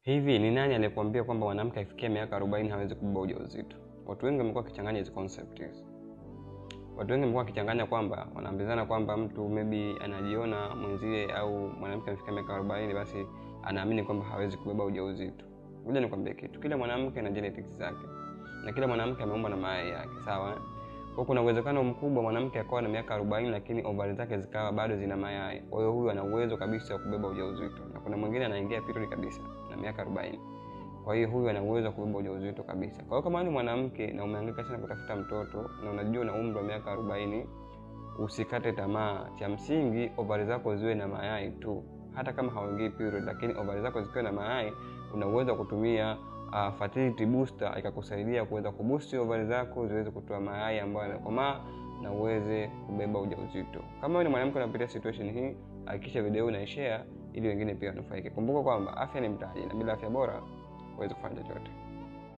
Hivi ni nani aliyekuambia kwamba mwanamke akifikia miaka 40 hawezi kubeba ujauzito? Watu wengi wamekuwa wakichanganya hizi concept hizi. Watu wengi wamekuwa wakichanganya kwamba wanaambizana kwamba mtu maybe anajiona mwenzie au mwanamke amefikia miaka 40 basi anaamini kwamba hawezi kubeba ujauzito. Ngoja nikwambie kitu. Kila mwanamke ana genetics zake na kila mwanamke ameumbwa na mayai yake, sawa? Kwa kuna uwezekano mkubwa mwanamke akawa na miaka 40 lakini ovari zake zikawa bado zina mayai. Kwa hiyo huyu ana uwezo kabisa wa kubeba ujauzito. Na kuna mwingine anaingia period kabisa na miaka 40. Kwa hiyo huyu ana uwezo wa kubeba ujauzito kabisa. Kwa hiyo kama ni mwanamke na umehangaika sana kutafuta mtoto na unajua una umri wa miaka 40, usikate tamaa. Cha msingi ovari zako ziwe na mayai tu. Hata kama hauingii period, lakini ovari zako zikiwa na mayai, una uwezo wa kutumia fertility booster ikakusaidia kuweza kuboost ovari zako ziweze kutoa mayai ambayo yamekomaa na uweze kubeba ujauzito. Kama wewe ni mwanamke unapitia situation hii, hakikisha video unaishare ili wengine pia wanufaike. Kumbuka kwamba afya ni mtaji na bila afya bora huwezi kufanya chochote.